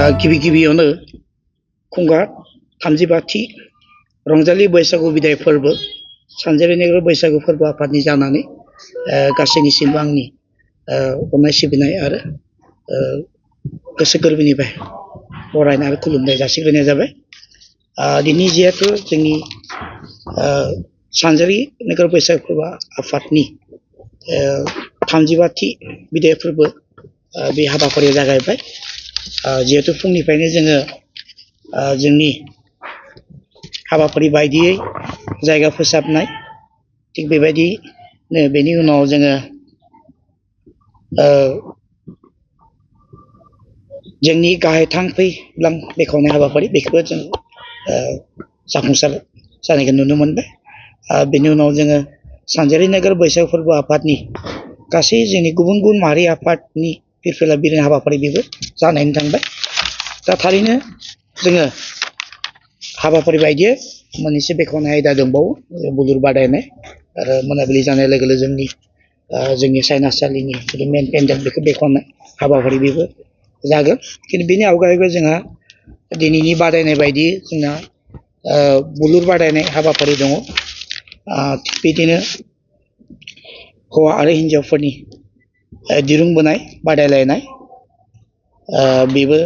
गिबि गिबियावनो खुंगा 35थि रंजालि बैसागु बिदाय फोरबो सानजारि नोगोर बैसागु फोरबो आफादनि जानानै गासैनिसिमबो आंनि अननाय सिबिनाय आरो गोसो गोरबोनिफ्राय बरायनाय आरो खुलुमनाय जासिग्रोनाय जाबाय। दिनै जिहेतु जोंनि सानजारि नोगोर बैसागु फोरबो आफादनि 35थि बिदाय फोरबो बे हाबाफारिया जागायबाय। जिहेतु फुंनिफ्रायनो जोङो जोंनि हाबाफारि बायदियै जायगा फोसाबनाय थिग बेबायदिनो बेनि उनाव जोङो जोंनि गाहाय थांखि बेखेवनाय हाबाफारि बेखौबो जों जाफुंसार जानायखौ नुनो मोनबाय। बेनि उनाव जोङो सानजारि नोगोर बैसागु फोरबो आफादनि गासै जोंनि गुबुन गुबुन माहारि आफादनि फिरफिला बिरहोनाय हाबाफारि बेबो जानानै थांबाय। दा थारैनो जोङो हाबाफारि बायदियै मोननैसो बेखेवनाय आयदा दंबावो बुलुर बादायनाय आरो मोनाबिलि जानाय लोगो लोगो जोंनि सायनासालिनि मेन पेन्डेल बेखौ बेखेवनाय हाबाफारि बेबो जागोन। खिन्थु बेनि आवगायबो जोंहा दिनैनि बादायनाय बायदि जोंना बुलुर बादायनाय हाबाफारि दङ। थिग बिदिनो हौवा आरो हिन्जावफोरनि दिरुं बोनाय बादायलायनाय बेबो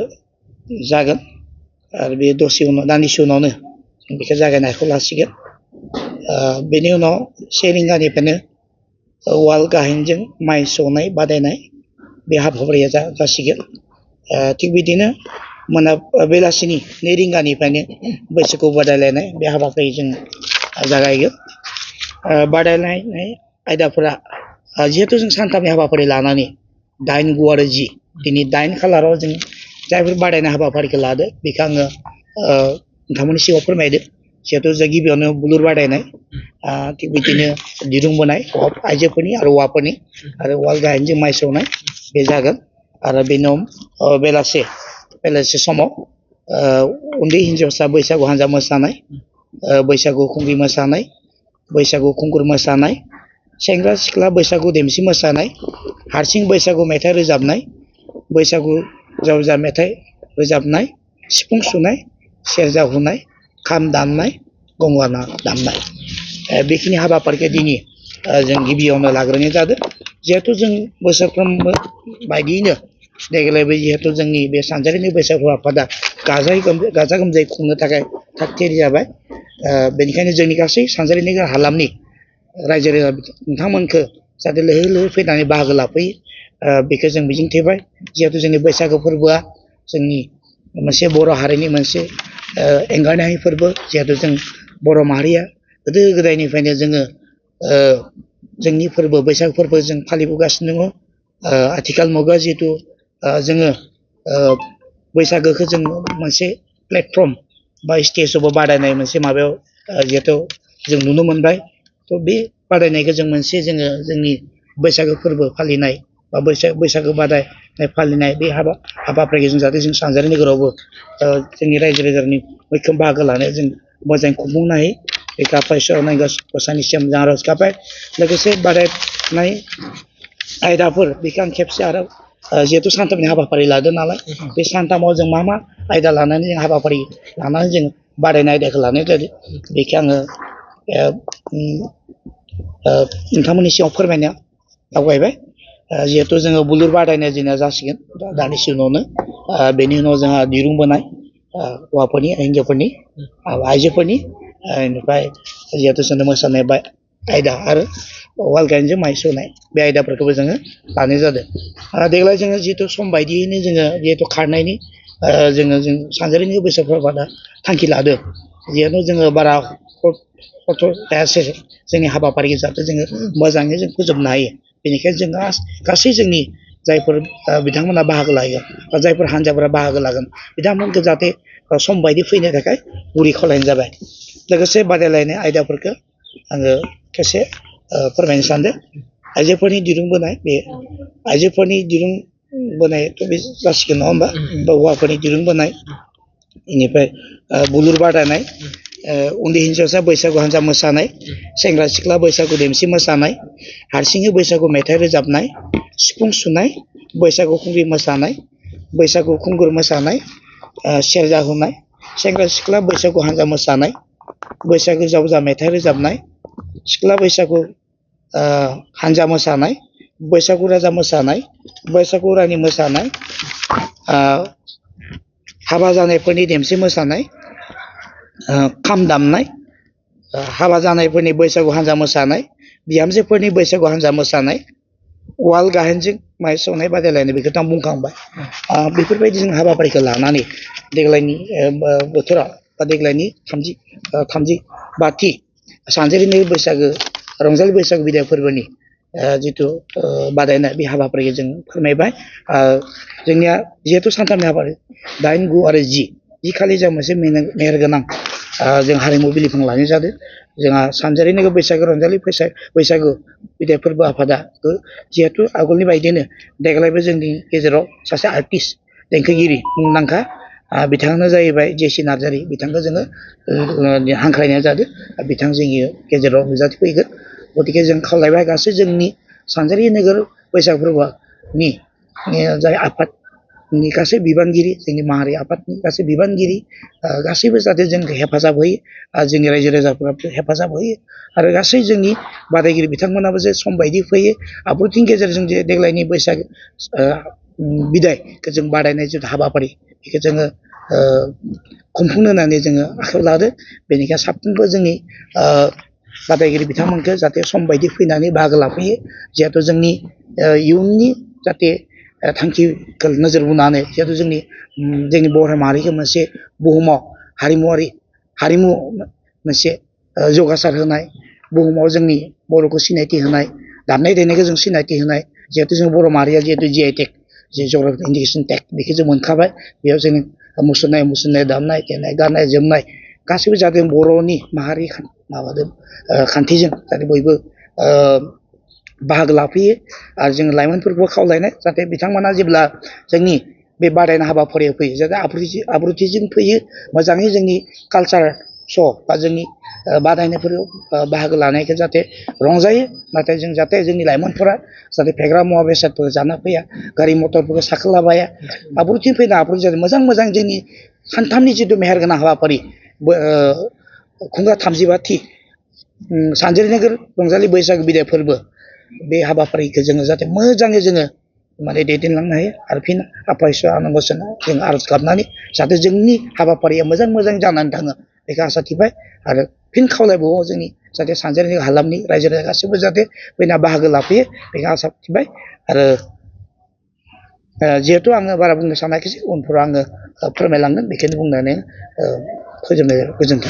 जागोन आरो बे दसे उनाव दान्दिसे उनावनो बेखौ जागायनायखौ लासिगोन। बेनि उनाव 1 रिंगानिफ्रायनो उवाल गाहेनजों माइ सौनाय बादायनाय बे हाबाफारिया जासिगोन। थिग बिदिनो बेलासिनि 2 रिंगानिफ्रायनो बैसागु बादायलायनाय बे हाबाफारि जों जागायगोन। बादायलायनाय आयदाफोरा जिहेतु जों सानथामनि हाबाफारि लानानै 8, 9 आरो 10 दिनै 8 खालाराव जों जायफोर बादायनाय हाबाफारिखौ लादो बेखौ आङो नोंथांमोननि सिगाङाव फोरमायदो। जिहेतु जों गिबियावनो बुलुर बादायनाय थिग बिदिनो दिरुं बोनाय आइजोफोरनि आरो हौवाफोरनि आरो उवाल गाहेनजों माइ सौनाय बे जागोन। आरो बेनि उनाव बेलासे समाव उन्दै हिन्जावसा बैसागु हान्जा मोसानाय, बैसागु खुंग्रि मोसानाय, बैसागु खुंगुर मोसानाय, सेंग्रा सिख्ला बैसागु देमसि मोसानाय, हारसिं बैसागु मेथाइ रोजाबनाय, बैसागु जावजा मेथाइ रोजाबनाय, सिफुं सुनाय, सेरजा हुनाय, खाम दामनाय, गंगोना दामनाय बेखिनि हाबाफारिखौ दिनै जों गिबियावनो लाग्रोनाय जादों। जिहेतु जों बोसोरफ्रोमबो बायदियैनो देग्लायबो जिहेतु जोंनि बे सानजारिनि बैसागु आफादा गाजा गोमजायै खुंनो थाखाय थाग थियारि जाबाय। बेनिखायनो जोंनि गासै सानजारि नोगोर हालामनि रायजो राजा नोंथांमोनखौ जाहाथे लैहोर लैहोर फैनानै बाहागो लाफैयो बेखौ जों मिजिंथिबाय। जिहेतु जोंनि बैसागु फोरबोआ जोंनि मोनसे बर' हारिनि मोनसे एंगारनो हायै फोरबो। जिहेतु जों बर' माहारिया गोदो गोदायनिफ्रायनो जोङो जोंनि फोरबो बैसागु फोरबो जों फालिबोगासिनो दङ। आथिखाल मुगायाव जिहेतु जोङो बैसागोखौ जों मोनसे प्लेटफर्म बा स्टेजावबो बादायनाय मोनसे माबायाव जिहेतु जों नुनो मोनबाय। थ' बे बादायनायखौ जों मोनसे जोंनि बैसागो फोरबो फालिनाय बा बैसागो बादायनाय फालिनाय बे हाबाफारिखौ जों जाहाथे जों सानजारि नोगोरावबो जोंनि रायजो राजानि मैखोम बाहागो लानायाव जों मोजाङै खुंफुंनो हायो बेखौ आफा इसोर गसाइनिसिम जों आरज गाबबाय। लोगोसे बादायनाय आयदाफोर बेखौ आं खेबसे आरो जिहेतु सानथामनि हाबाफारि लादों नालाय बे सानथामाव जों मा आयदा लानानै जों हाबाफारि लानानै जों बादायनाय आयदाखौ लानाय जादों बेखौ आङो नोंथांमोननि सिगाङाव फोरमायनो आवगायबाय। जिहेतु जोङो बुलुर बादायनाय जोंना जासिगोन दानिसो उनावनो। बेनि उनाव जोंहा दिरुं बोनाय हौवाफोरनि हिन्जावफोरनि आइजोफोरनि बेनिफ्राय जिहेतु जोंनो मोसानाय आयदा आरो उवाल गाहेनजों माइ सौनाय बे आयदाफोरखौबो जोङो लानाय जादों। देग्लाय जोङो जिहेतु सम बायदियैनो जोङो जिहेतु खारनायनि जों सानजारिनि बैसागु आफादा थांखि लादों। जिहेतु जोङो बारा खस्थ' जायासै जोंनि हाबाफारिखौ जाहाथे जोङो मोजाङै जों फोजोबनो हायो। बेनिखायनो जों गासै जोंनि जायफोर बिथांमोना बाहागो लागोन बा जायफोर हान्जाफोरा बाहागो लागोन बिथांमोनखौ जाहाथे सम बायदि फैनो थाखाय गुरै खावलायनाय जाबाय। लोगोसे बादायलायनाय आयदाफोरखौ आङो खेबसे फोरमायनो सानदों। आइजोफोरनि दिरुं बोनाय बे आइजोफोरनि दिरुं बोनायथ' बे जासिगोन नङा होमबा? बा हौवाफोरनि दिरुं बोनाय बेनिफ्राय बुलुर बादायनाय, उन्दै हिन्जावसा बैसागु हान्जा मोसानाय, सेंग्रा सिख्ला बैसागु देमसि मोसानाय, हारसिङै बैसागु मेथाइ रोजाबनाय, सिफुं सुनाय, बैसागु खुंग्रि मोसानाय, बैसागु खुंगुर मोसानाय, सेरजा हुनाय, सेंग्रा सिख्ला बैसागु हानजा मोसानाय, बैसागु जावजा मेथाइ रोजाबनाय, सिख्ला बैसागु हानजा मोसानाय, बैसागु राजा मोसानाय, बैसागु रानि मोसानाय, हाबा जानायफोरनि देमसि मोसानाय, खाम दामनाय, हाबा जानायफोरनि बैसागु हानजा मोसानाय, बिहामजोफोरनि बैसागु हानजा मोसानाय, वाल गाहेनजों माइ सौनाय बादायलायनाय बेखौथ' आं बुंखांबाय। बेफोरबायदि जों हाबाफारिखौ लानानै देग्लायनि बोथोराव बा देग्लायनि 35 सानजेरनि बैसागो रंजालि बैसागु बिदाय फोरबोनि जिथु बादायनाय बे हाबाफारिखौ जों फोरमायबाय। जोंनिया जिहेतु सानथामनि हाबाफारि 8, 9 आरो 10 खालि जों मोनसे मेहेरगोनां जों हारिमु बिलिफां लानाय जादों। जोंहा सानजारि नोगोर बैसागो रंजालि बैसागु बिदाय फोरबो आफादा जिहेतु आगोलनि बायदिनो देग्लायबो जोंनि गेजेराव सासे आर्टिस्ट देंखोगिरि मुंदांखा बिथाङानो जाहैबाय जेसि नार्जारि, बिथांखौ जोङो हांख्रायनाय जादों। बिथां जोंनि गेजेराव नुजाथिफैगोन। गतिके जों खावलायबाय गासै जोंनि सानजारि नोगोर बैसागु फोरबोनि जाय आफादनि गासै बिबानगिरि, जोंनि माहारि आफादनि गासै बिबानगिरि गासैबो जाहाथे जोंखौ हेफाजाब होयो, जोंनि रायजो राजाफोराबो हेफाजाब होयो आरो गासै जोंनि बादायगिरि बिथांमोनाबो जे सम बायदि फैयो। आब्रुथिनि गेजेरजों जे देग्लायनि बैसागो बिदायखौ जों बादायनाय जिथु हाबाफारि बेखौ जोङो खुंफुंनो होननानै जोङो आखायाव लादों। बेनिखायनो साफ्रोमबो जोंनि बादायगिरि बिथांमोनखौ जाहाथे सम बायदि फैनानै बाहागो लाफैयो। जिहेथु जोंनि इयुननि जाहाथे थांखिखौ नोजोर बोनानै जिहेतु जोंनि बर' माहारिखौ मोनसे बुहुमाव हारिमु मोनसे जौगासार होनाय, बुहुमाव जोंनि बर'खौ सिनायथि होनाय, दामनाय देनायखौ जों सिनायथि होनाय, जिहेतु जों बर' माहारिया जिहेतु GI टेग जे जग्राफिक इन्डिकेसन टेग बेखौ जों मोनखाबाय। बेयाव जों मुसुरनाय दामनाय देनाय गाननाय जोमनाय गासैबो जाहाथे बर'नि माहारि माबाजों खान्थिजों जाहाथे बयबो बाहागो लाफैयो। आरो जों लाइमोनफोरखौ खावलायनाय जाहाथे बिथांमोना जेब्ला जोंनि बे बादायनाय हाबाफारियाव फैयो जाहाथे आब्रुथिजों फैयो, मोजाङै जोंनि कालचार श' बा जोंनि बादायनायफोराव बाहागो लानायखौ जाहाथे रंजायो। नाथाय जों जाहाथे जोंनि लाइमोनफोरा जाहाथे फेग्रा मुवा बेसादफोर जाना फैया, गारि मटरफोरखौ साखोलाबाया, आब्रुथि फैना आब्रुथि जाहाथे मोजां जोंनि सानथामनि जिथु मेहेरगोनां हाबाफारि खुंगा 35थि सानजारि नोगोर रंजालि बैसागु बिदाय फोरबो बे हाबाफारिखौ जोङो जाहाथे मोजाङै जोङो माने दैदेनलांनो हायो। आरो फिन आफा इसोर आनान गसाइनाव जों आरज गाबनानै जाहाथे जोंनि हाबाफारिया मोजां जानानै थाङो बेखौ आसा थिबाय। आरो फिन खावलायबावो जोंनि जाहाथे सानजारि हालामनि रायजो राजा गासैबो जाहाथे फैना बाहागो लाफैयो बेखौ आसा थिबाय। आरो जिहेतु आङो बारा बुंनो सानाखिसै, उनफोराव आङो फोरमायलांगोन बेखौनो बुंनानै फोजोबनाय जाबाय। गोजोन्थों।